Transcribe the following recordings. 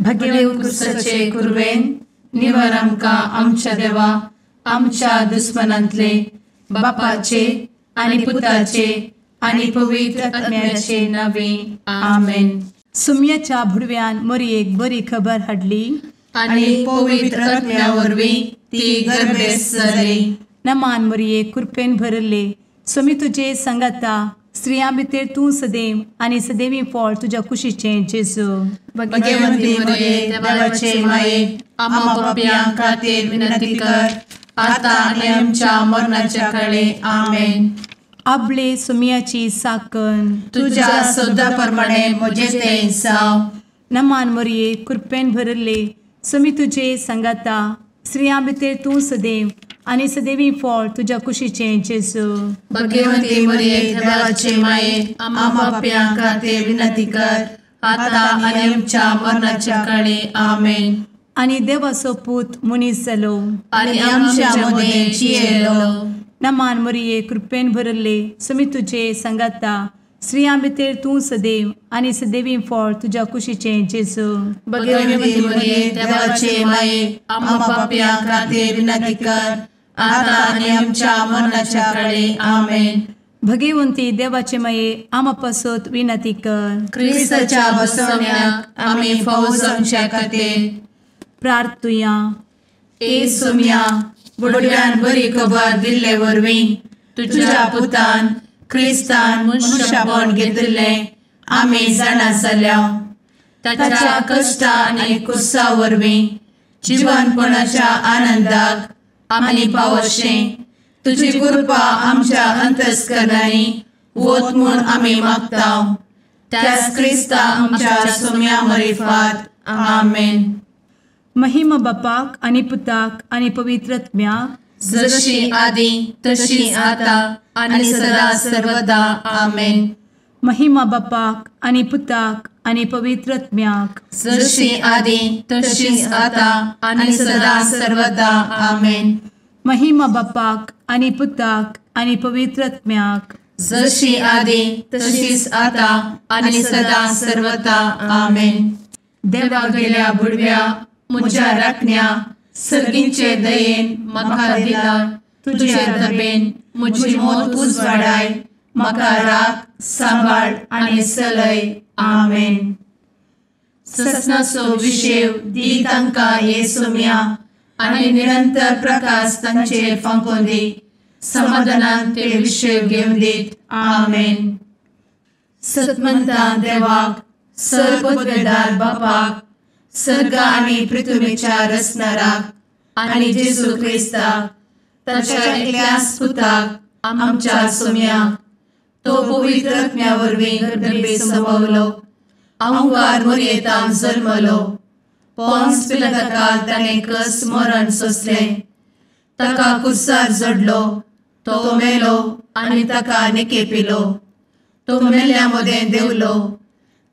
भगेव कुरवेन निवर आमकां आमच्या देवा आमच्या दुस्मनांतले बापाचे आनी पुताचे आनी पवित्र आत्म्याचे नावे आमेन. सुम्याच्या भुडव्यान मोरयेक बरी खबर हाडली आनी पवित्र आत्म्या वरवीं ती गर्भेस्त जाली. नमान मोरये, कृपेन भरले, स्वामी तुजे संगाता, स्त्रियां भितर तूं सदैव आनी सदैवी फळ तुज्या कुशीचें जेजू. भगवंती मोरये, देवाचे माये, आम्हा पापयां खातीर विनंती कर आता आनी आमच्या मरणाच्या काळे. आमेन. आपले सुम्याची साकन तुज्या सदा प्रमाणे म्हजें तें जावं. नमान मोरये, कृपेन भरले, स्वामी तुजे संगाता, स्त्रियां भितर तूं सदैव आनी सदैवी फळ तुज्या कुशीचें जेजू. भगवंती मोरये, देवाचे माये, आम्हा पापयां खातीर विनंती कर आता आनी आमच्या मरणाच्या काळे. आमेन. आनी देवाचो पूत मनीस जालो आनी आमच्या मदें जियेलो. नमान मोरये, कृपेन भरले, स्वामी तुजे संगाता, स्त्रियां भितर तूं सदैव आनी सदैवी फळ तुज्या कुशीचें जेजू. भगवंती मोरये, देवाचे माये, आम्हा पापयां खातीर विनंती कर आता आनी आमच्या मरणाच्या काळे. आमेन. भगवंती देवाचे माये, आम्हा पासत विनंती कर. क्रिस्ताच्या बसवण्याक आमी फावो जावच्या खातीर प्रार्थुया. ए सुम्या, बुडव्यान बरी खबर दिल्ले वरवीं तुज्या पुतान क्रिस्तान मनशापण घेतिल्लें आमी जाणा जाल्या. ताच्या कश्टा आनी कुसा वरवीं जिवनपणाच्या आनंदाक आमी पावशें तुजी कृपा आमच्या अंतस्करणांनी वत म्हूण आमी मागता. त्याच क्रिस्ता आमच्या सुम्या मरिफात. आमेन. महिमा बापाक आनी पुताक आनी पवित्र आत्म्याक, जशी आदी तशी आता आनी सदा सर्वदा. आमेन. महिमा बापाक आनी पुताक आनी पवित्र आत्म्याक, जशी आदी तशी आता आनी सदा सर्वदा. आमेन. महिमा बापाक आनी पुताक आनी पवित्र आत्म्याक, जशी आदी तशीच आता आनी सदा सर्वदा. आमेन. देवा गेल्या बुडव्या म्हज्या राखण्या सर्गींचे दयेन म्हाका दिला तुजे दबेन म्हजी मोत उजवाडाय, म्हाका राख सांबाळ आनी सलय. आमेन. ससनाचो विशेव दी तांकां हे सुम्या आनी निरंतर प्रकाश तांचेर फांकोवन दी, समाधानान ते विशेव घेवन दीत. आमेन. सतमंता देवाक, सर्वपदवेदार बापाक, सर्ग आनी पृथ्वीच्या रचणाराक आनी जेजू क्रिस्ताक ताच्या एकल्याच पुताक आमच्या सुम्याक, तो पवित्र आत्म्या वरवीं गर्भे संभवलो, अहंकार मोरयेतान जल्मलो, पोन्स पिलाताकाल ताणें कस मरण सोंसलें, ताका कुर्सार जडलो, तो मेलो आनी ताका निकेपिलो, तो मेल्ल्या मदें देंवलो,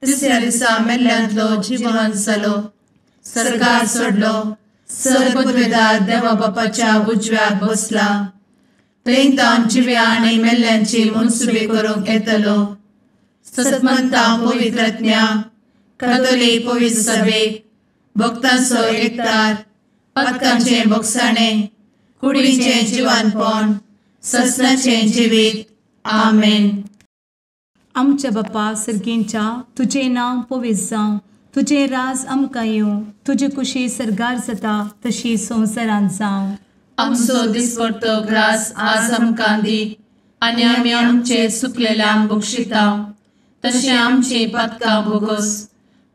तिसऱ्या दिसा मेल्ल्यांतलो जिवन जालो, सर्गार सोडलो, सर्वपदवेदार देवा बापाच्या उजव्याक बसला, थंय तावन जिव्या आनी मेल्ल्यांची मनसुबी करूंक येतलो. सतमंता पवित्र आत्म्या, कातोलीक पवित्र सभेक, भक्तांचो एकतार, पातकांचें भोगसाणें, कुडीचें जिवानपण, ससनाचें जिवीत. आमेन. आमच्या बापा सर्गींच्या, तुजें नांव पवित्र जावं, तुजें राज आमकां येवं, तुजी कुशी सर्गार जाता तशी संवसारांत जावं. आमचो दिसपडतो ग्रास आज आमकां दी आनी आमी आमचे सुकलेल्यांक बक्षिता तशें आमची पातकां भोगोस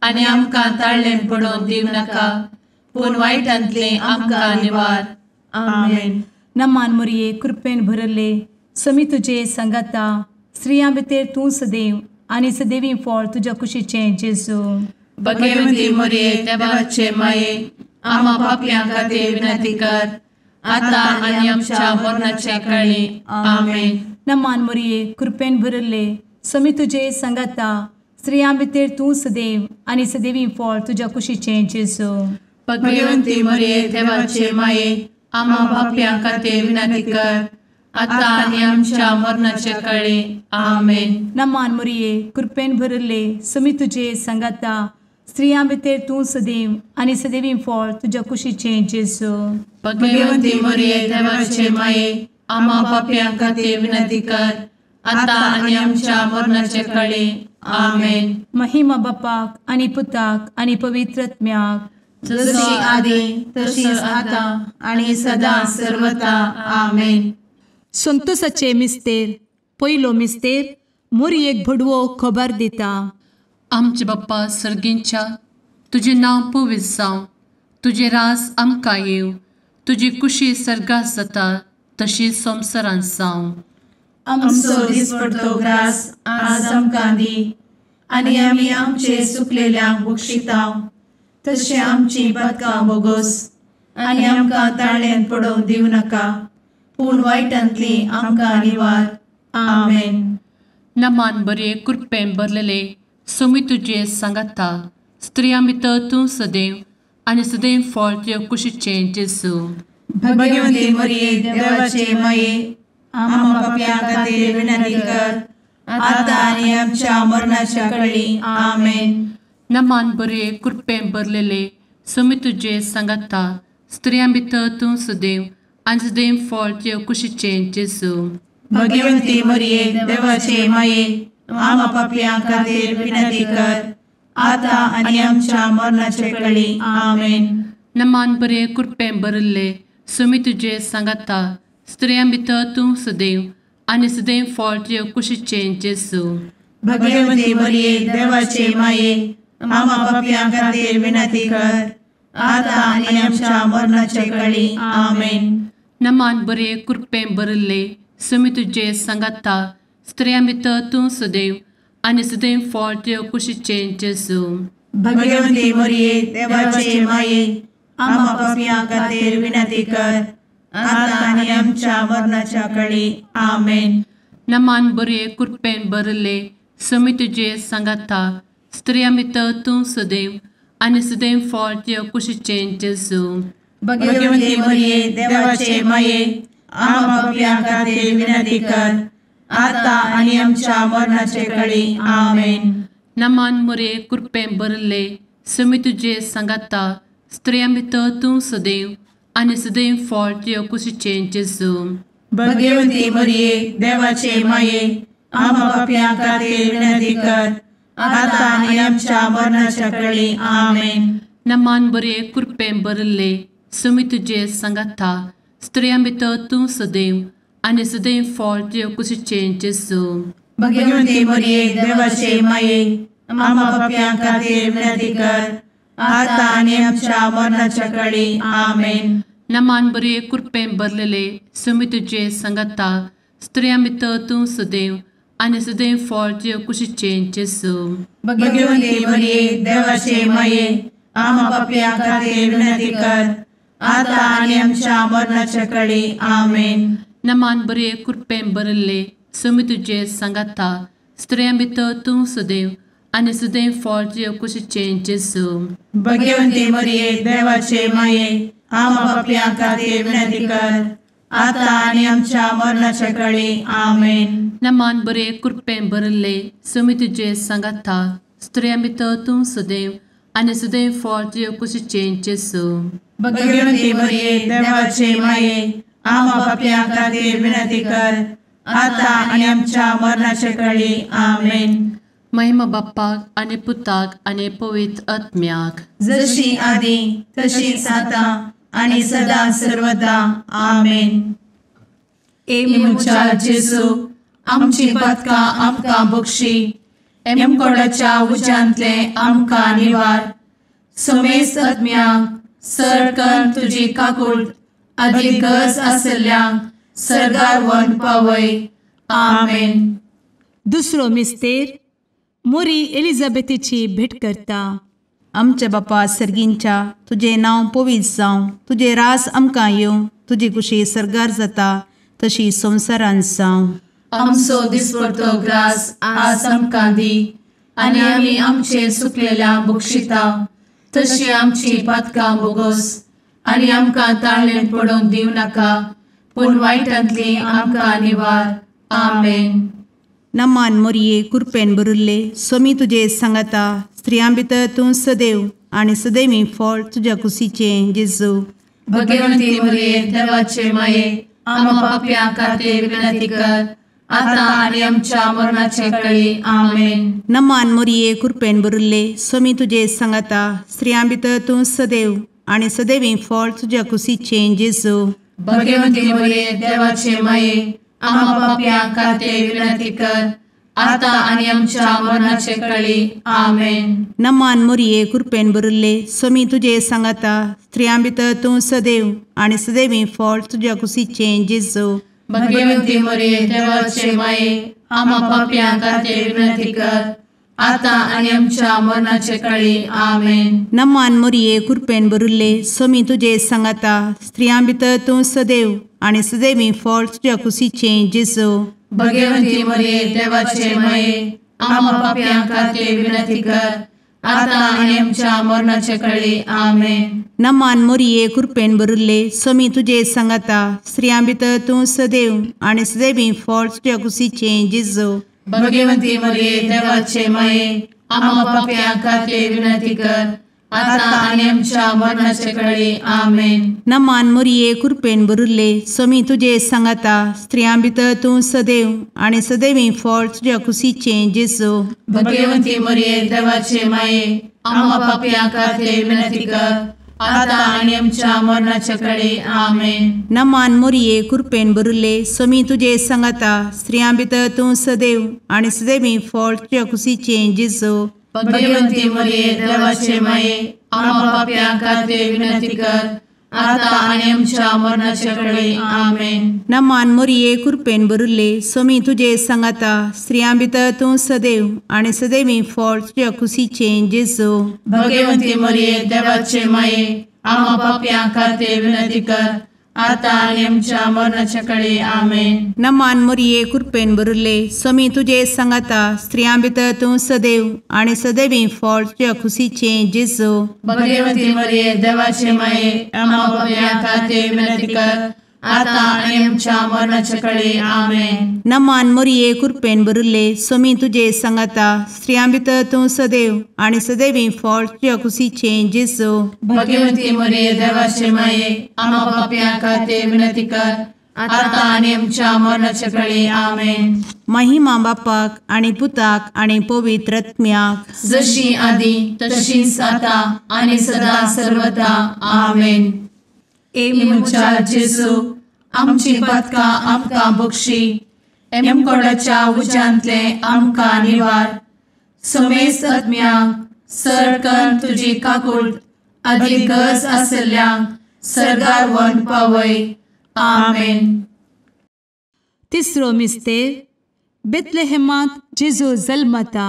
आनी आमकां ताळ्ळें पडोवन दिवं नाका, पूण वायटांतलें आमकां निवार. आमेन. नमान मोरये, कृपेन भरले, स्वामी तुजे संगाता, स्त्रियां भितर तूं सदैव आनी सदैवी फळ तुज्या कुशीचें जेजू. भगवंती मोरये, देवाचे माये, आम्हा पापयां खातीर विनंती कर आता आनी आमच्या मरणाच्या काळी. आमेन. नमान मोरये, कृपेन भरले, स्वामी तुजे संगाता, स्त्रियां भितर तूं सदैव आनी सदैवी फळ तुज्या कुशीचें जेजू. भगवंती मोरये, देवाचे माये, आम्हा पापयां खातीर विनंती कर आता आनी आमच्या मरणाच्या काळी. आमेन. नमान मोरये, कृपेन भरले, स्वामी तुजे संगाता, स्त्रियां भितर तूं सदैव आनी सदैवी फळ तुज्या कुशीचें जेजू. भगवंती मरिये देवाचे माये, आम्हा पापयां खातीर विनंती कर, आतां आनी आमच्या मरणाचे कळे. आमेन. महिमा बापाक आनी पुताक आनी पवित्र आत्म्याक, जशी आदी तशीच आतां आनी सदां सर्वता. आमेन. संतोषाचे मिस्तेर. पयलो मिस्तेर मोरयेक भडवो खबर दिता. आमचे बाप्पा सर्गींच्या, तुजें नांव पवित्र जावं, तुजें राज आमकां येवं, तुजी कुशी सर्गात जाता तशी संवसारांत जावं. आमचो दिसपडतो ग्रास आज आमकां दी, आनी आमी आमचे सुकलेल्यांक बक्षिता तशें आमची पातकां बोगोस, आनी आमकां ताळ्यांत पडोवंक दिवं नाका, पूण वायटांतली आमकां निवार. आमेन. नमान बरे कृपेन भरलेले सोमी तुजे सांगाता, स्त्रियां भितर तूं सदैव आनी सदैव फळ तुज्या कुशीचें जेजू. भगवंती मरिये देवाचे माये, आम्हा पापयां खातीर विनंती कर, आतां आनी आमच्या मरणाच्या कळी. आमेन. नमान बरे कृपेन भरलेले सोमी तुजे सांगाता, स्त्रियां भितर तूं सदैव आनी सदैव फळ तुज्या कुशीचें जेजू. भगवंती मरिये देवाचे माये, आम्हा पापयां खातीर विनंती कर, आतां आनी आमच्या मरणाचे कळी. आमेन. नमान बरे कृपेन भरिल्ले सोमी तुजे सांगाता, स्त्रियां भितर तूं सदैव आनी सदैव फळ तुज्या कुशीचें जेजू. भगवंती मरिये देवाचे माये, आम्हा पापयां खातीर विनंती कर, आतां आनी आमच्या मरणाचे कळी. आमेन. नमान बरे कृपेन भरिल्ले सोमी तुजे सांगाता, स्त्रियां भितर तूं सदैव आनी सदैव फळ तुज्या कुशीचें जेजू. भगवंती मरिये देवाचे माये, आम्हा पापयां खातीर विनंती कर, आतां आनी आमच्या मरणाच्या कळी. आमेन. नमान बरे कृपेन भरिल्ले सोमी तुजे सांगाता, स्त्रियां भितर तूं सदैव आनी सदैव फळ तुज्या कुशीचें जेजू. भगवंती मरिये देवाचे माये, आम्हा पापयां खातीर विनंती कर, आतां आनी आमच्या मरणाचे कळी. आमेन. नमान मरिये कृपेन भरिल्ले सोमी तुजे सांगाता, स्त्रियां भितर तूं सदैव आनी सदैव फळ तुज्या कुशीचें जेजू. भगवंती मरिये देवाचे माये, आम्हा पापयां खातीर विनंती कर, आतां आनी आमच्या मरणाच्या कळी. आमेन. नमान बरे कृपेन भरिल्ले सोमी तुजे सांगाता, स्त्रियां भितर तूं सदैव आनी सदैव फळ तुज्या कुशीचें जेजू. भगवंती मरिये देवाचे माये, आम्हा पापयां खातीर विनंती कर, आतां आनी आमच्या मरणाच्या कळी. आमेन. नमान बरे कृपेन भरलेले सोमी तुजे सांगाता, स्त्रियां भितर तूं सदैव आनी सदैव फळ तुज्या कुशीचें जेजू. भगवंती मरिये देवाचे माये, आम्हा पापयां खातीर विनंती कर, आतां आनी आमच्या मरणाच्या कळी. आमेन. नमान बरे कृपेन भरिल्ले सोमी तुजे सांगाता, स्त्रियां भितर तूं सदैव आनी सदैव फळ तुज्या कुशीचें जेजू. भगवंती मरिये देवाचे माये, आम्हा पापयां खातीर विनंती कर, आतां आनी आमच्या मरणाच्या कळी. आमेन. नमान बरे कृपेन भरिल्ले सोमी तुजे सांगाता, स्त्रियां भितर तूं सदैव आनी सदैव फळ तुज्या कुशीचें जेजू. भगवंती मरिये देवाचे माये, आम्हा पापयां खातीर विनंती कर, आतां आनी आमच्या मरणाच्या कळी. आमेन. महिमा बाप्पाक आनी पुताक आनी पवित्र आत्म्याक, जशी आदी तशीच आतां आनी सदां सर्वदा. आमेन. ए म्हज्या जेजू, आमची पातकां आमकां बक्षी, एमकोडाच्या उज्यांतले आमकां निवार, समेस्त आत्म्यांक सरकन तुजी काकूट आदी गरज आशिल्ल्यांक सर्गार व्हरून पावय. आमेन. दुसरो मिस्तेर मोरी एलिझाबेथीची भेट करता. आमच्या बापा सर्गींच्या, तुजें नांव पवित्र जावं, तुजें रास आमकां येवं, तुजी कुशी सर्गार जाता तशी संवसारांत जावं. आमचो दिसपडतो ग्रास आज आमकां दी, आनी आमी आमचे सुकलेल्या बक्षिता तशी आमची पातकां बोगोस, आनी आमकां ताळ्ळेंत पडोवंक दिवं नाका, पूण वायटांतली आमकां निवार. आमेन. नमान मोरये कृपेन भरिल्ले, स्वामी तुजे सांगाता, स्त्रियां भितर तूं सदैव आनी सदैवी फळ तुज्या कुशीचें जेजू। भगवंती मरिये देवाचे माये आम्हा पाप्यां खातीर विनंती कर आता आनी आमच्या मरणाचे वेळी। आमेन। नमान मरिये कृपेन भरिल्ले स्वामी तुजे सांगाता स्त्रियां भितर तूं सदैव आनी सदैवी फळ तुज्या कुशीचें जेजू। भगवंती मरिये देवाचे माये आम्हा पाप्यां खातीर विनंती कर आता आनी आमच्या मरणाचे वेळी। आमेन। नमान मरिये कृपेन भरिल्ले स्वामी तुजे सांगाता स्त्रियां भितर तूं सदैव आनी सदैवी फळ तुज्या कुशीचें जेजू। भगवंती मरिये देवाचे माये आम्हा पाप्यां खातीर विनंती कर आता आनी आमच्या मरणाचे वेळी। आमेन। नमान मरिये कृपेन भरिल्ले स्वामी तुजे सांगाता स्त्रियां भितर तूं सदैव आनी सदैवी फळ तुज्या कुशीचें जेजू। भगवंती मरिये देवाचे माये आम्हा पाप्यां खातीर विनंती कर आता आनी आमच्या मरणाचे वेळी। आमेन। नमान मरिये कृपेन भरिल्ले स्वामी तुजे सांगाता स्त्रियां भितर तूं सदैव आनी सदैवी फळ तुज्या कुशीचें जेजू। भगवंती मरिये देवाचे माये आम्हा पाप्यां खातीर विनंती कर आता आनी आमच्या मरणाचे वेळी। आमेन। नमान मरिये कृपेन भरिल्ले स्वामी तुजे सांगाता स्त्रियां भितर तूं सदैव आनी सदैवी फळ तुज्या कुशीचें जेजू। भगवंती मरिये देवाचे माये आम्हा पाप्यां खातीर विनंती कर आता आनी आमच्या मरणाचे वेळी। आमेन। नमान मरिये कृपेन भरिल्ले स्वामी तुजे सांगाता स्त्रियां भितर तूं सदैव आनी सदैवी फळ तुज्या कुशीचें जेजू। भगवंती मरिये देवाचे माये आम्हा पाप्यां खातीर विनंती कर आता आनी आमच्या मरणाचे वेळी। आमेन। नमान मरिये कृपेन भरिल्ले स्वामी तुजे सांगाता स्त्रियां भितर तूं सदैव आनी सदैवी फळ तुज्या कुशीचें जेजू। भगवंती मरिये देवाचे माये आम्हा पाप्यां खातीर विनंती कर आता आनी आमच्या मरणाचे वेळी। आमेन। नमान मरिये कृपेन भरिल्ले स्वामी तुजे सांगाता स्त्रियां भितर तूं सदैव आनी सदैवी फळ तुज्या कुशीचें जेजू। भगवंती मरिये देवाचे माये आम्हा पाप्यां खातीर विनंती कर आता आनी आमच्या मरणाचे वेळी। आमेन। नमान मरिये कृपेन भरिल्ले स्वामी तुजे सांगाता स्त्रियां भितर तूं सदैव आनी सदैवी फळ तुज्या कुशीचें जेजू। भगवंती मरिये देवाचे माये आम्हा पाप्यां खातीर विनंती कर आता आनी आमच्या मरणाचे वेळी। आमेन। महिमा बापाक आनी पुताक आनी पवित्र आत्म्याक जशी आदी तशीच आता आनी सदा सर्वदा। आमेन। ए म्हज्या जेजू आमची पातकां आमकां बक्षी एमकोडाच्या उज्यांतले आमकां निवार समेस्त आत्म्यांक सरकन तुजी काकूट आदी गरज आसल्ल्यांक सर्गार व्हरून पावय। आमेन। तिसरो मिस्तेर बेथलेहेमांत जेजू जल्मता।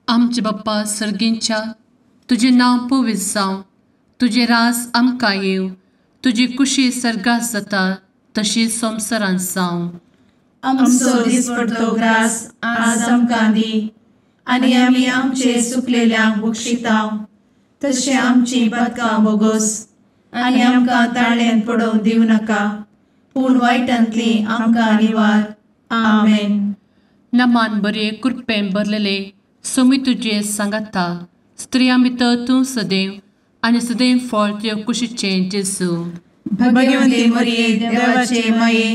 आमचे बाप्पा सर्गींच्या तुजें नांव पवित्र जावं, तुजें राज आमकां येवं, तुजी कुशी सर्गात जाता तशी संवसारांत जावं। आमचो दिसपडतो ग्रास आज आमकां दी आनी आमी आमचे सुकलेल्यांक बक्षितांव तशें आमची पातकां बोगोस आनी आमकां ताळ्यान पडोवंक दिवं नाका पूण वायटांतली आमकां निवार। आमेन। नमान बरे कृपेन भरलेले स्वामी तुजे सांगाता स्त्रियां भितर तूं सदैव आनी सदैव फळ तुज्या कुशीचें जेजू। भगवंती मरिये देवाचे माये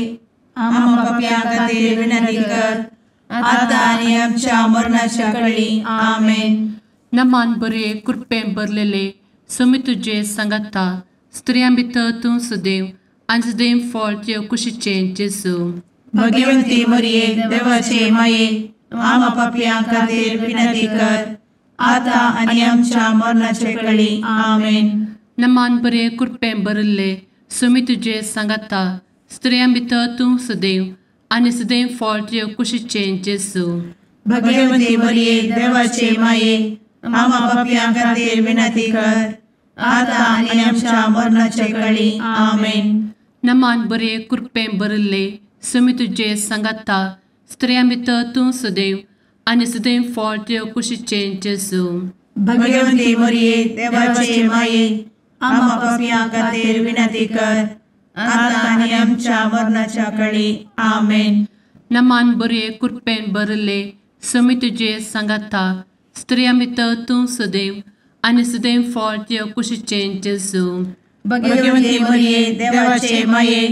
आम्हा पाप्यां खातीर विनंती कर आता आनी आमच्या मरणाच्या वेळी। आमेन। नमान बरे कृपेन भरलेले स्वामी तुजे सांगाता स्त्रियां भितर तूं सदैव आनी सदैव फळ तुज्या कुशीचें जेजू। भगवंती मरिये देवाचे माये आम्हा पाप्यां खातीर विनंती कर आता आनी आमच्या मरणाचे वेळी। आमेन। नमान बरे कृपेन भरिल्ले स्वामी तुजे सांगाता स्त्रियां भितर तूं सदैव आनी सदैव फळ तुज्या कुशीचें जेजू। भगवंती मरिये देवाचे माये आम्हा पाप्यां खातीर विनंती कर आता आनी आमच्या मरणाचे वेळी। आमेन। नमान बरे कृपेन भरिल्ले स्वामी तुजे सांगाता स्त्रियां भितर तूं सदैव आनी सदैव फळ तुज्या कुशीचें जेजू। भगवंती मरिये देवाचे माये आम्हा पाप्यां खातीर विनंती कर आता आनी आमच्या मरणाच्या वेळी। आमेन। नमान बरे कृपेन भरिल्ले समी तुजे सांगाता स्त्रियां भितर तूं सदैव आनी सदैव फळ तुज्या कुशीचें जेजू. भगवती मरिये देवाचे माये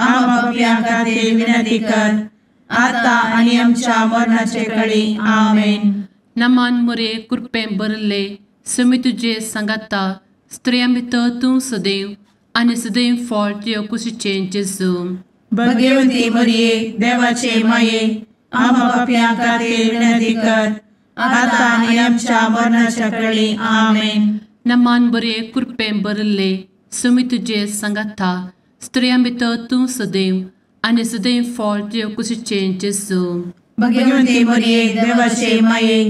आम्हा पाप्यां खातीर विनंती कर आता आनी आमच्या मरणाचे कळी. आमेन. नमान मोरये कृपेन भरिल्ले समी तुजे सांगाता स्त्रियां भितर तूं सदैव आनी सदैव फळ तुज्या कुशीचें जेजू. भगवती मरिये देवाचे माये आम्हा पाप्यां खातीर विनंती कर आता आनी आमच्या मरणाच्या कळी. आमेन. नमान बरे कृपेन भरिल्ले समी तुजे सांगाता स्त्रियां भितर तूं सदैव आनी सदैव फळ तुज्या कुशीचें जेजू. भगवती मरिये देवाचे माये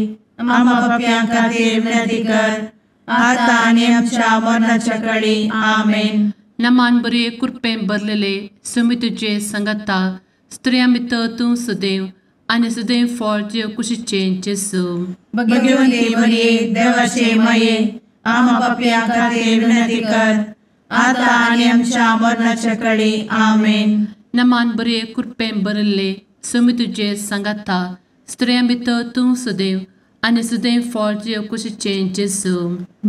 आम्हा पाप्यां खातीर विनंती कर आता आनी आमच्या मरणाच्या कळी. आमेन. नमान बरे कृपेन भरलेले समी तुजे सांगाता स्त्रियां भितर तूं सदैव आनी सदैव फळ तुज्या कुशीचें जेजू. भगवती मरिये देवाचे माये आम्हा पाप्यां खातीर विनंती कर आता आनी आमच्या मरणाच्या कळी. आमेन. नमान बरे कृपेन भरिल्ले समी तुजे सांगाता स्त्रियां भितर तूं सदैव आनी सदैव फळ तुज्या कुशीचें जेजू.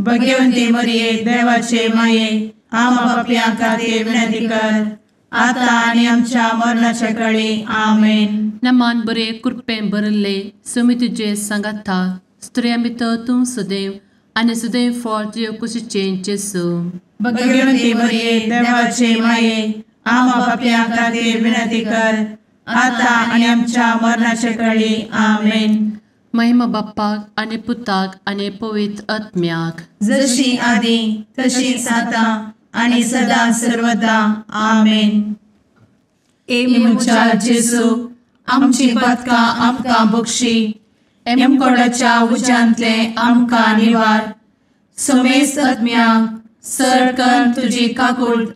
भगवती मरिये देवाचे माये आम्हा पाप्यां खातीर विनंती कर आता आनी आमच्या मरणाच्या कळी. आमेन. नमान बरे कृपेन भरिल्ले समी तुजे सांगाता स्त्रियां भितर तूं सदैव आनी सदैव फळ तुज्या कुशीचें जेजू. भगवती मरिये देवाचे माये आम्हा पाप्यां खातीर विनंती कर आता आनी आमच्या मरणाच्या कळी. आमेन. महिमा बाप्पाक आनी पुताक आनी पवित्र आत्म्याक, जशी आदी तशीच आता आनी सदा सर्वदा. आमेन. ए म्हज्या जेजू आमची पातकां आमकां बक्षी, एमकोडाच्या उज्यांतले आमकां निवार, समेस्त आत्म्यांक सरकन तुजी काकूट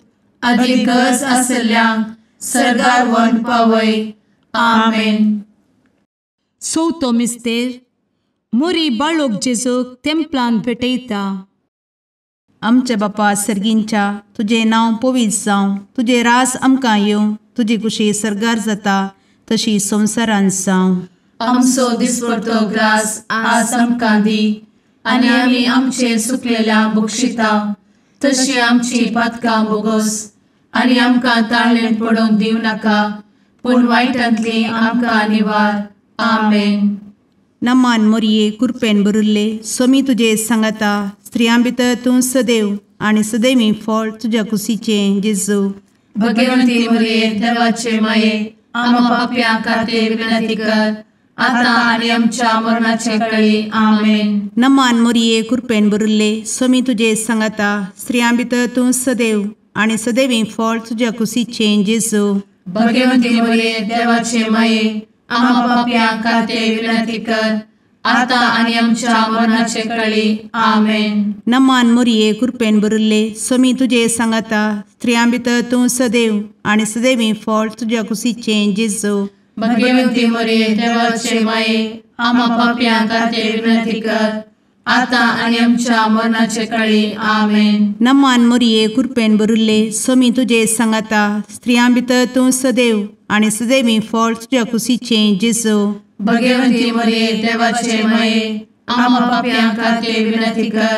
आदी गरज आसल्ल्यांक सर्गार व्हरून पावय. आमेन. चवथो मिस्तेर मोरी बाळोक जेजूक तेंपलान भेटयता. आमच्या बापा सर्गींच्या तुजें नांव पवित्र जावं, तुजें रास आमकां येवं, तुजी कुशी सर्गार जाता तशी संवसारांत जावं. आमचो दिसपडतो ग्रास आज आमकां दी आनी आमी आमचे सुकलेल्या बक्षिता तशी आमची पातकां बोगोस आनी आमकां ताळेन पडोवंक दिवं नाका, पूण वायटांतली आमकां निवार. आमेन. नमान मोरये कृपेन भरिल्ले स्वामी तुजे सांगाता स्त्रियां भितर तूं सदैव आनी सदैवी फळ तुज्या कुशीचें जेजू. भगवती मोरये देवाचे माये आम्हा पाप्यां खातीर विनंती कर आता आनी आमच्या मरणाचे कळी. आमेन. नमान मोरये कृपेन भरिल्ले स्वामी तुजे सांगाता स्त्रियां भितर तूं सदैव आनी सदैवी फळ तुज्या कुशीचें जेजू. भगवती मोरये देवाचे माये आम्हा पाप्यां खातीर विनंती कर आता आनी आमच्या मरणाचे कळी. आमेन. नमान मोरये कृपेन भरिल्ले स्वामी तुजे सांगाता स्त्रियां भितर तूं सदैव आनी सदैवी फळ तुज्या कुशीचें जेजू. भगवती मोरये देवाचे माये आम्हा पाप्यां खातीर विनंती कर आता आनी आमच्या मरणाचे कळी. आमेन. नमान मोरये कृपेन भरिल्ले स्वामी तुजे सांगाता स्त्रियां भितर तूं सदैव आनी सदैवी फळ तुज्या कुशीचें जेजू. भगवती मोरये देवाचे माये आम्हा पाप्यां खातीर विनंती कर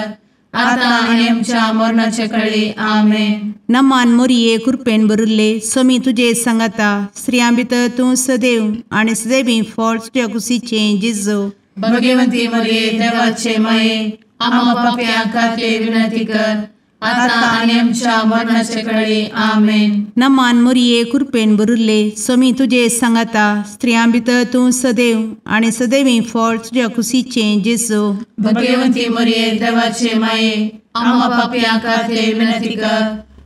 आता आनी आमच्या मरणाचे कळी. आमेन. नमान मोरये कृपेन भरिल्ले स्वामी तुजे सांगाता स्त्रियां भितर तूं सदैव आनी सदैवी फळ तुज्या कुशीचें जेजू. भगवती मोरये देवाचे माये आम्हा पाप्यां खातीर विनंती कर आता आनी आमच्या मरणाचे कळी. आमेन. नमान मोरये कृपेन भरिल्ले स्वामी तुजे सांगाता स्त्रियां भितर तूं सदैव आनी सदैवी फळ तुज्या कुशीचें जेजू. भगवती मोरये देवाचे माये आम्हा पाप्यां खातीर विनंती कर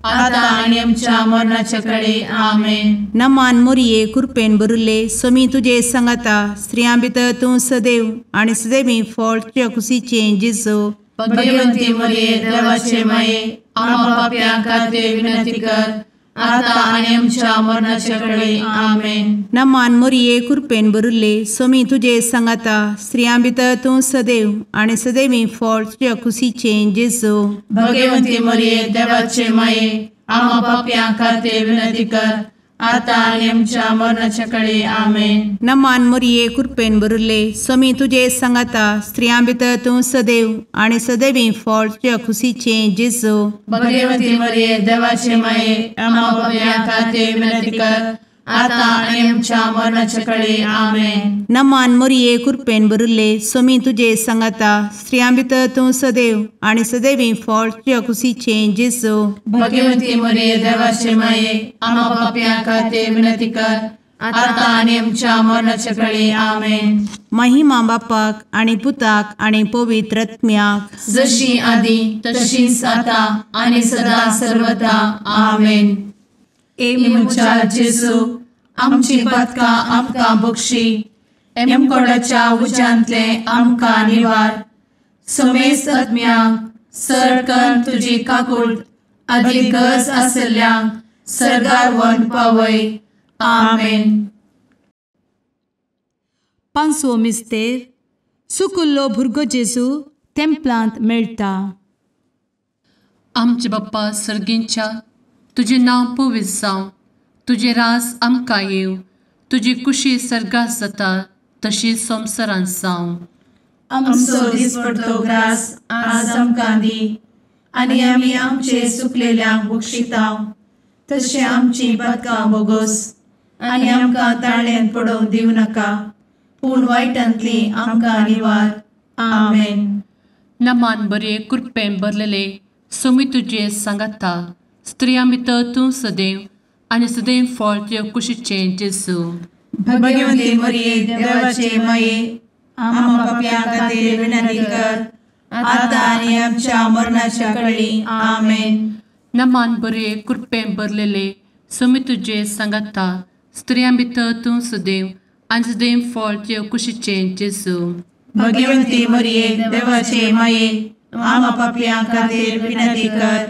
आता आनी आमच्या मरणाचे कळी. आमेन. नमान मोरये कृपेन भरिल्ले स्वामी तुजे सांगाता स्त्रियां भितर तूं सदैव आनी सदैवी फळ तुज्या कुशीचें जेजू. भगवती मोरये देवाचे माये आम्हा पाप्यां खातीर विनंती कर आता आनी आमच्या मरणाचे कळी. आमेन. नमान मोरये कृपेन भरिल्ले स्वामी तुजे सांगाता स्त्रियां भितर तूं सदैव आनी सदैवी फळ तुज्या कुशीचें जेजू. भगवती मोरये देवाचे माये आम्हा पाप्यां खातीर विनंती कर आतां आनी आमच्या मरणाच्या कळे. आमेन. नमान मोरये कृपेन भरिल्ले स्वामी तुजे सांगाता, स्त्रियां भितर तूं सदैव आनी सदैवी फळ तुज्या खुशीचें जेजू. भगवती मरिये देवाचे माये, आम्हा पाप्यां खातीर विनंती कर, आतां आनी आमच्या मरणाच्या कळे. आमेन. नमान मोरये कृपेन भरिल्ले स्वामी तुजे सांगाता, स्त्रियां भितर तूं सदैव आनी सदैवी फळ तुज्या खुशीचें जेजू. भगवती मरिये देवाचे माये, आम्हा पाप्यां खातीर विनंती कर, आतां आनी आमच्या मरणाच्या कळे. आमेन. महिमा बापाक आनी पुताक आनी पवित्र आत्म्याक, जशी आदी तशीच आतां आनी सदा सर्वदा. आमेन. ए म्हज्या जेजू, आमची पातकां आमकां बक्षी, एमकोडाच्या उज्यांतले आमकां निवार, समेस्त आत्म्यांक सरकन तुजी काकूट आदी गरज आशिल्ल्यांक सर्गार व्हरून पावय. आमेन. पांचवो मिस्तेर सुकुल्लो भुरगो जेजू तेंपलांत मेळटा. आमचे बाप्पा सर्गींच्या, तुजें नांव पवित्र जावं, तुजें राज आमकां येवं, तुजी कुशी सर्गात जाता तशी संवसारांत जावं. आमचो दिसपडतो ग्रास आज आमकां दी, आनी आमी आमचे सुकलेल्यांक बक्षिता तशें आमची पातकां बोगोस, आनी आमकां ताळ्यांत पडोवंक दिवं नाका, पूण वायटांतली आमकां निवार. आमेन. नमान बरे कृपेन भरलेले स्वामी तुजे सांगाता, स्त्रियां भितर तूं सदैव आनी सदैव फळ तुज्या कुशीचें जेजू. भगवती मरिये देवाचे माये, आम्हा पाप्यां खातीर विनंती कर, आतां आनी आमच्या मरणाच्या कळी. आमेन. नमान बरे कृपेन भरलेले स्वामी तुजे सांगाता, स्त्रियां भितर तूं सदैव आनी सदैव फळ तुज्या कुशीचें जेजू. भगवती मरिये देवाचे माये, आम्हा पाप्यां खातीर विनंती कर,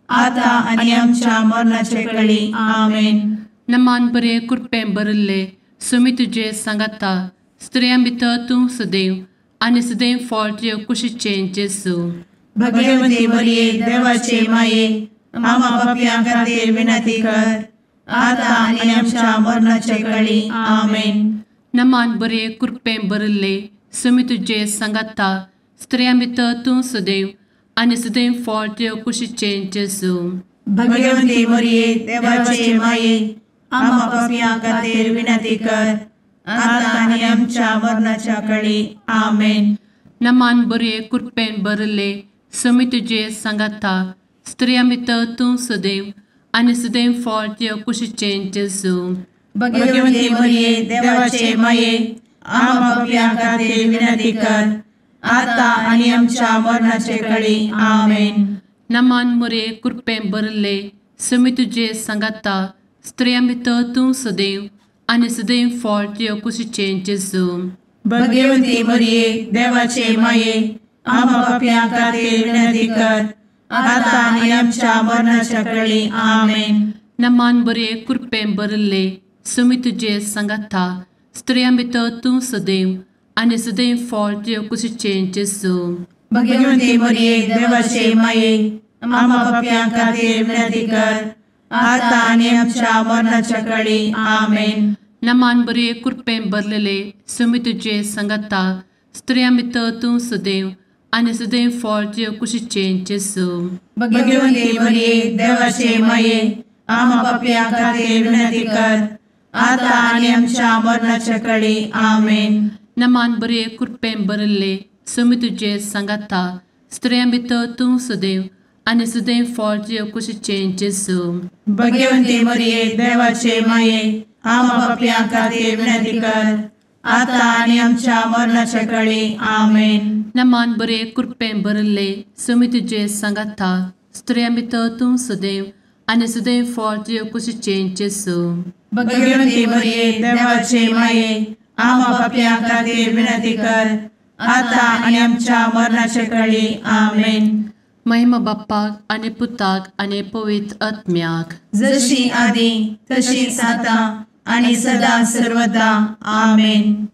आतां आनी आमच्या मरणाच्या कळी. आमेन. नमान बरे कृपेन भरिल्ले स्वामी तुजे सांगाता, स्त्रियां भितर तूं सदैव आनी सदैव फळ तुज्या कुशीचें जेजू. भगवती मरिये देवाचे माये, आम्हा पाप्यां खातीर विनंती कर, आतां आनी आमच्या मरणाच्या कळी. आमेन. नमान बरे कृपेन भरिल्ले स्वामी तुजे सांगाता, स्त्रियां भितर तूं सदैव आनी सदैव फळ तुज्या कुशीचें जेजू. भगवती मरिये देवाचे माये, आम्हा पाप्यां खातीर विनंती कर, आतां आनी आमच्या मरणाच्या कळी. आमेन. नमान बरे कृपेन भरिल्ले स्वामी तुजे सांगाता, स्त्रियां भितर तूं सदैव आनी सदैव फळ तुज्या कुशीचें जेजू. भगवती मरिये देवाचे माये, आम्हा पाप्यां खातीर विनंती कर, आतां आनी आमच्या मरणाचे कळी. आमेन. नमान मरिये कृपेन भरिल्ले स्वामी तुजे सांगाता, स्त्रियां भितर तूं सदैव आनी सदैव फळ तुज्या कुशीचें जेजू. भगवती मरिये देवाचे माये, आम्हा पाप्यां खातीर विनंती कर, आतां आनी आमच्या मरणाच्या कळी. आमेन. नमान बरे कृपेन भरिल्ले स्वामी तुजे सांगाता, स्त्रियां भितर तूं सदैव आनी सदैव फळ तुज्या कुशीचें जेजू. भगवती मरिये देवाचे माये, आम्हा पाप्यां खातीर विनंती कर, आतां आनी आमच्या मरणाच्या कळी. आमेन. नमान बरे कृपेन भरलेले स्वामी तुजे सांगाता, स्त्रियां भितर तूं सदैव आनी सदैव फळ तुज्या कुशीचें जेजू. भगवती मरिये देवाचे माये, आम्हा पाप्यां खातीर विनंती कर, आतां आनी आमच्या मरणाच्या कळी. आमेन. नमान बरे कृपेन भरिल्ले स्वामी तुजे सांगाता, स्त्रियां भितर तूं सदैव आनी सदैव फळ तुज्या कुशीचें जेजू. भगवती मरिये देवाचे माये, आम्हा पाप्यां खातीर विनंती कर, आतां आनी आमच्या मरणाच्या कळी. आमेन. नमान बरे कृपेन भरिल्ले स्वामी तुजे सांगाता, स्त्रियां भितर तूं सदैव आनी सदैव फळ तुज्या कुशीचें जेजू. भगवती मरिये देवाचे माये, आम्हा पाप्यां खातीर विनंती कर, आतां आनी आमच्या मरणाच्या कळी. आमेन. महिमा बाप्पाक आनी पुताक आनी पवित्र आत्म्याक, जशी आदी तशीच आतां आनी सदा सर्वदा. आमेन.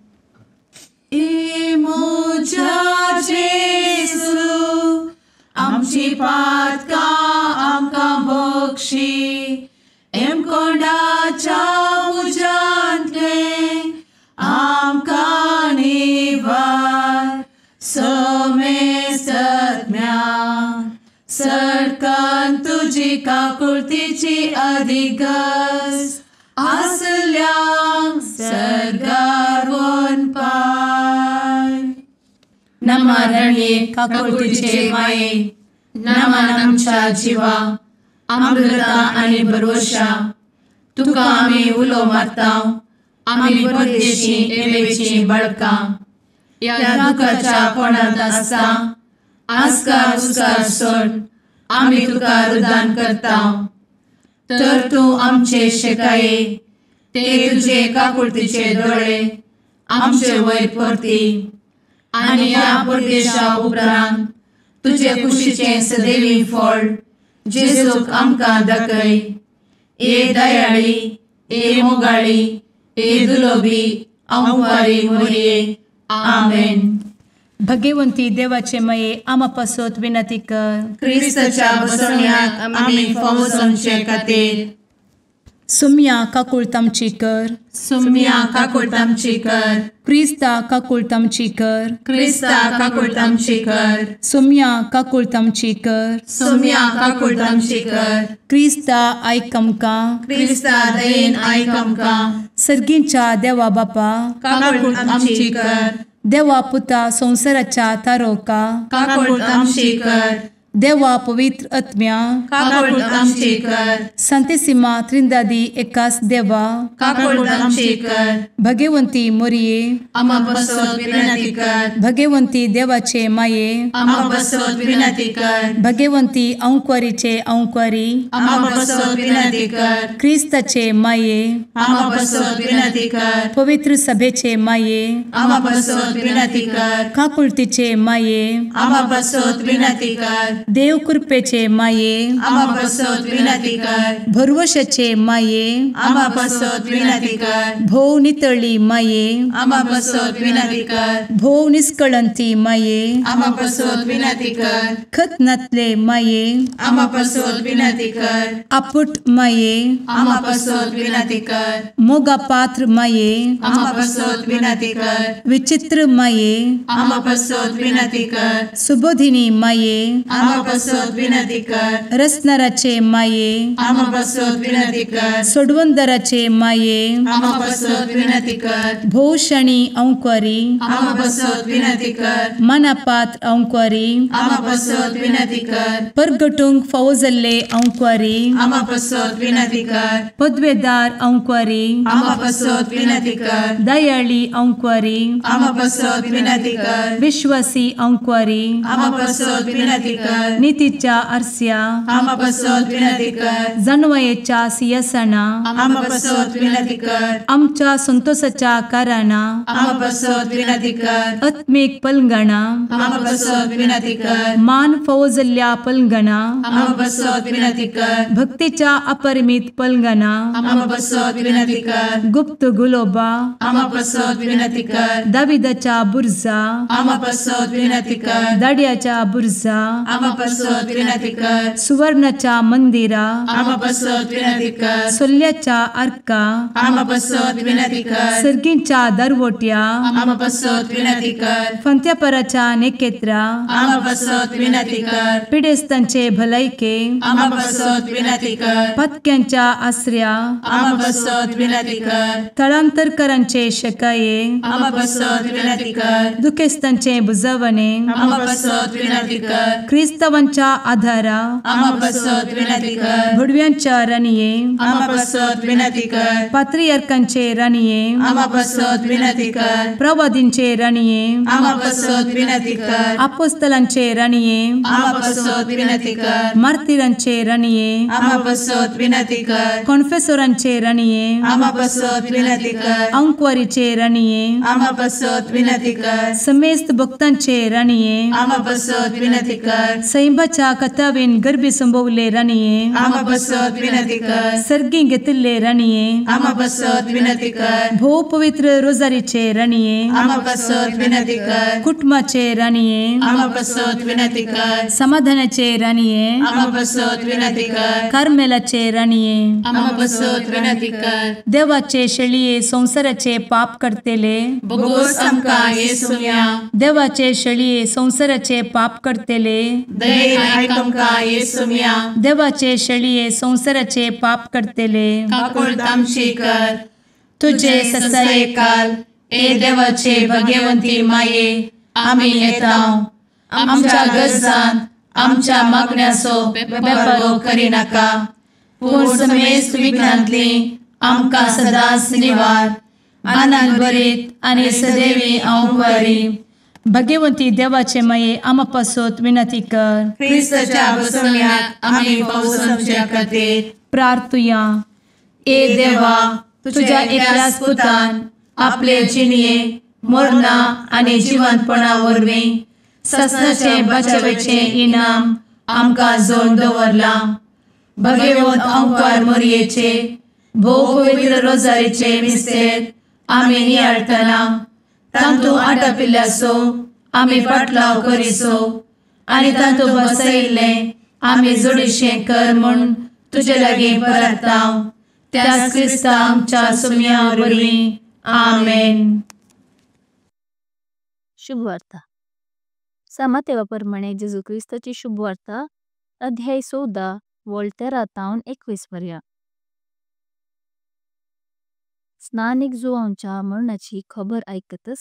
ए म्हज्या जेजू, आमची पातकां आमकां बक्षी, एमकोंडाच्या तुजी काकुळतीची अधिगस आसल्यांक सर्गार वनपाय. नमा रणये काकुळतीचे माये, नमन आमच्या जिवा, अमृता आनी भरवशा, तुका आमी उलो मारता, आमी परदेशी एवेची बळकां, ह्या दुखाच्या कोणांत आसता आस्कार उस्कार सोड आमी तुका रुदान करता. तर तूं आमचे शेकाये ते तुजे काकुळतीचे दोळे आमचे वयर परती आनी ह्या परदेशा उपरांत तुजे कुशीचें सदैवी फळ जेजूक आमकां दाखय. ए दयाळी, ए मोगाळी, ए दुलोबी अंवारी मोरये. आमेन. भगवंती देवाचे मये आमा पासत विनंती कर. क्रिस्ताच्या बसवण्याक आमी फावो जावचे खातीर. सुम्या काकुळत आमची कर. सुम्या काकुळत आमची कर. क्रिस्ता काकुळत आमची कर. क्रिस्ता काकुळत आमची कर. सुम्या काकुळत आमची कर. सुम्या काकुळत आमची कर. क्रिस्ता आयक आमकां. क्रिस्ता दयेन आयक आमकां. सर्गींच्या देवा बापा काकुळत आमची कर. देवा पुता संवसाराच्या तारोका काकुळत आमची कर. देवा पवित्र आत्म्या काकुळत आमची कर. संतेसिमा त्रिंदादी एकास देवा काकुळत आमची कर. भगवंती मोरये आमा पासत विनंती कर. भगवंती देवाचे माये आमा पासत विनंती कर. भगवंती अंकुरीचे अंकुरी आमा पासत विनंती कर. क्रिस्ताचे माये आमा पासत विनंती कर. पवित्र सभेचे माये आमा पासत विनंती कर. काकुळतीचे माये आमा पासत विनंती कर. देव कृपेचे माये आमा पासत विनंती कर. भरवशाचे माये आमा पासत विनंती कर. भोव नितळी माये आमा पासत विनंती कर. भोव निष्कळंती माये आमा पासत विनंती कर. खत नातले माये आमा पासत विनंती कर. आपुट माये आमा पासत विनंती कर. मोगा पात्र माये आमा पासत विनंती कर. विचित्र माये आमा पासत विनंती कर. सुबोधिनी माये आमा पासत विनंती कर. रसनाराचे माये आमा पासत विनंती कर. सोडवंदराचे माये आमा पासत विनंती कर. भोवशणी अंकुरी आमा पासत विनंती कर. मनापात्र अंकुरी आमा पासत विनंती कर. परगटूंक फावो जाल्ले अंकुरी आमा पासत विनंती कर. पदवेदार अंकुरी आमा पासत विनंती कर. दयाळी अंकुरी आमा पासत विनंती कर. विश्वासी अंकुरी आमा पासत विनंती कर. नितीच्या आरस्या आमा पासत विनंती कर. जानवयेच्या सिंहासना आमा पासत विनंती कर. आमच्या संतोषाच्या कारणा आमा पासत विनंती कर. आत्मीक पलंगणा आमा पासत विनंती कर. मान फावो जाल्ल्या पलंगणा आमा पासत विनंती कर. भक्तीच्या अपरिमित पलंगणा आमा पासत विनंती कर. गुप्त गुलोबा आमा पासत विनंती कर. दाविदाच्या बुर्जा आमा पासत विनंती कर. दाड्याच्या बुर्जा आमा पासत विनंती कर. सुवर्णाच्या मंदिरा आमा पासत विनंती कर. सोल्ल्याच्या आर्का आमा पासत विनंती कर. सर्गींच्या दरवट्या आमा पासत विनंती कर. फंत्यापराच्या नेकेत्रा आमा पासत विनंती कर. पिडेस्तांचे भलायके आमा पासत विनंती कर. पत्क्यांच्या आसऱ्या आमा पासत विनंती कर. थळांतरकरांचे शकाये आमा पासत विनंती कर. दुखेस्तांचे बुजवणे आमा पासत विनंती कर. क्रिस्तावांच्या आधारा आमा पासत विनंती कर. भुडव्यांच्या राणये आमा पासत विनंती कर. पात्रियार्कांचे राणये आमा पासत विनंती कर. प्रवादींचे राणये आमा पासत विनंती कर. आपोस्तलांचे राणये आमा पासत विनंती कर. मार्तिरांचे राणये आमा पासत विनंती कर. कॉन्फेसोरांचे राणये आमा पासत विनंती कर. अंकुवारीचे राणये आमा पासत विनंती कर. समेस्त भक्तांचे राणये आमा पासत विनंती कर. सैंबाच्या कथावेन गर्भी संभवले राणये आमा पासत विनंती कर. सर्गी घेतिल्ले राणये आमा पासत विनंती कर. भोव पवित्र रोजारीचे राणये आमा पासत विनंती कर. कुटुंबाचे राणये आमा पासत विनंती कर. समाधानाचे राणये आमा पासत विनंती कर. कार्मेलाचे राणये आमा पासत विनंती कर. देवाचे शेळये संवसाराचे पाप करतेले बोगोस आमकां येसुम्या देवाचे शेळये संवसाराचे पाप करतेले दयेन आयक आमकां येसुम्या। देवाचे शेळये संवसाराचे पाप करतले काकुळट आमची कर। तुजे ससायेकाल ए देवाचे भगवंती माये आमी येता आमच्या गरजान आमच्या मागण्याचो बेपर्वो करिनाका पूण समेस्त विघ्नांतली आमकां सदांच निवार। आनंद भरीत आनी सदैवी अंवकारी भगवंती देवाचे माये आमा पासत विनंती कर। क्रिस्ताच्या बसवण्याक आमी पावसाच्या खातीर प्रार्थुया। ए देवा तुझ्या एकल्याच पुतान आपले जिणये मरणा आनी जिवंतपणा वरवीं ससनाचे बचावेचे इनाम आमकां जोड दवरलां। भगवंत अंकार मोरयेचे भोव पवित्र रोजारीचे मिस्तेर आमी नियाळटना तांतू आटापिल्ल्याचो आमी पाटलाव करिसो आनी तांतू बसयिल्लें आमी जोडीशें कर म्हूण तुजे लागीं परता त्याच क्रिस्ता आमच्या सुम्या वरवीं आमेन। शुभवार्ता। सामातेवा प्रमाणे जेजू क्रिस्ताची शुभवार्ता अध्याय 14 वळ 13 तावन 21 पर्यंत। स्नानिक जुवांच्या मरणाची खबर ऐकतच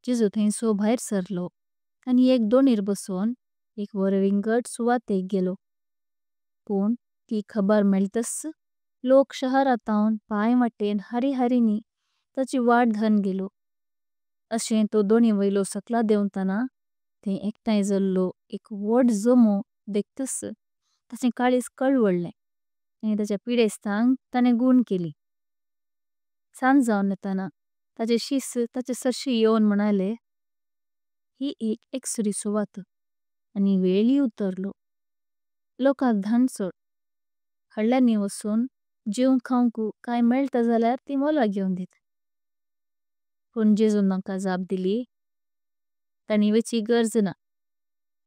जेजू थंयसो भायर सरलो आनी एक दोणीर बसून एक वरविंगड सुवातेक गेलो। पूण ती खबर मेळतच लोक शहरांतावन पांय वाटेन हरिहरिनी ताची वाट धरून गेलो। अशें तो दोणी वयलो सकला देंवतना थंय एकठांय जाल्लो एक व्हड जमो देखतच ताचें काळीज कळवळ्ळें आनी ताच्या पिडेस्तांक ताणें गूण केली। सांज जावन येतना ताचे शिष्य ताचे सरशी येवन म्हणाले, ही एक एकसुरी सुवात आनी वेळय उतरलो। लोकांक धान सोड हडल्यांनी वचून जेवंक खावंक कांय मेळटा जाल्यार ती मोला घेवन दित। पूण जेजून तांकां जाप दिली, तांणी वेची गरज ना,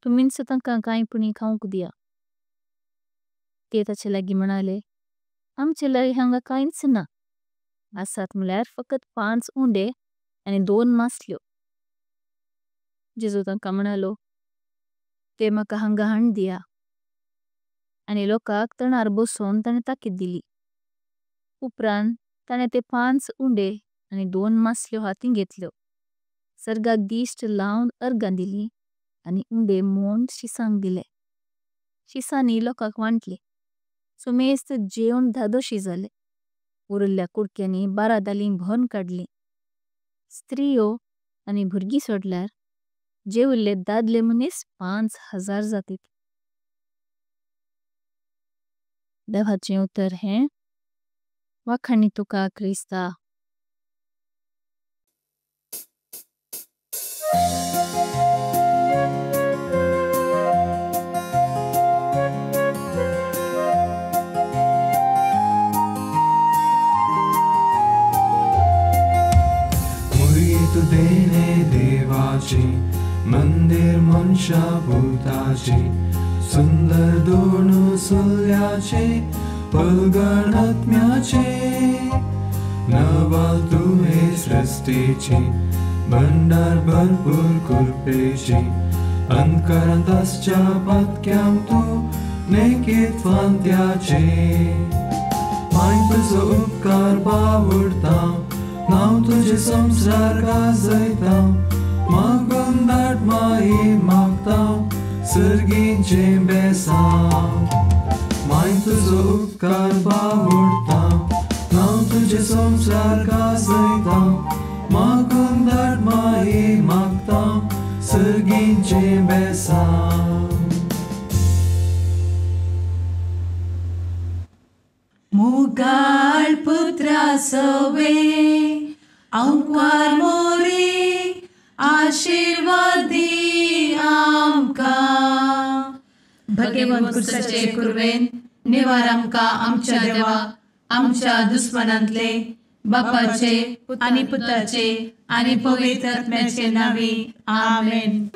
तुमीच तांकां कांय पुणी खावंक दिया। ते ताचे लागीं म्हणाले, आमचे लागीं हांगा कांयच ना, आसात म्हळ्यार फकत 5 उंडे आनी 2 मासल्यो। जेजू तांकां म्हणालो, ते म्हाका हांगा हाण दिया। आनी लोकांक तणार बसोवन ताणें ताकीद दिली। उपरांत ताणें ते 5 उंडे आनी 2 मासल्यो हातीं घेतल्यो, सर्गाक दिश्ट लावन अर्गां दिली आनी उंडे मोडून शिसांक दिले। शिसांनी लोकांक वांटले। सुमेस्त जेवन धादोशी जाले। उरिल्ल्या कुडक्यांनी 12 दालीं भरून काडलीं। स्त्रियो आनी भुरगीं सोडल्यार जेविल्ले दादले मनीस 5000 जातीत। देवाचें उतर हें वाखाणी तुका क्रिस्ता। देणे देवाचे मंदिर मनशा भूताचे सुंदर दोन सुल्याचे पलगण आत्म्याचे नवाल तुवे सृष्टीचे भंडार भरपूर कृपेचे अंतकरांत आसच्या पातक्यांक तूं नेकीत फांत्याचे माय तुजो उपकार बावडता नांव तुझे संसार गाजयता मागून धाड माई मागता सर्गीचें बेसांव माय तुजो उपकार बावडता नांव तुझे संसार गाजयता मागून धाड माई मागता सर्गीचें बेसांव। मुगाळ पुत्रा सवे अंकार मोरी आशीर्वादी आमकां। भगवंत क्रिस्ताचे कुर्वेन निवार आमकां आमच्या देवा आमच्या दुस्मनांतले बापाचे आनी पुताचे आनी पवित्र आत्म्याचे नांवी आमेन।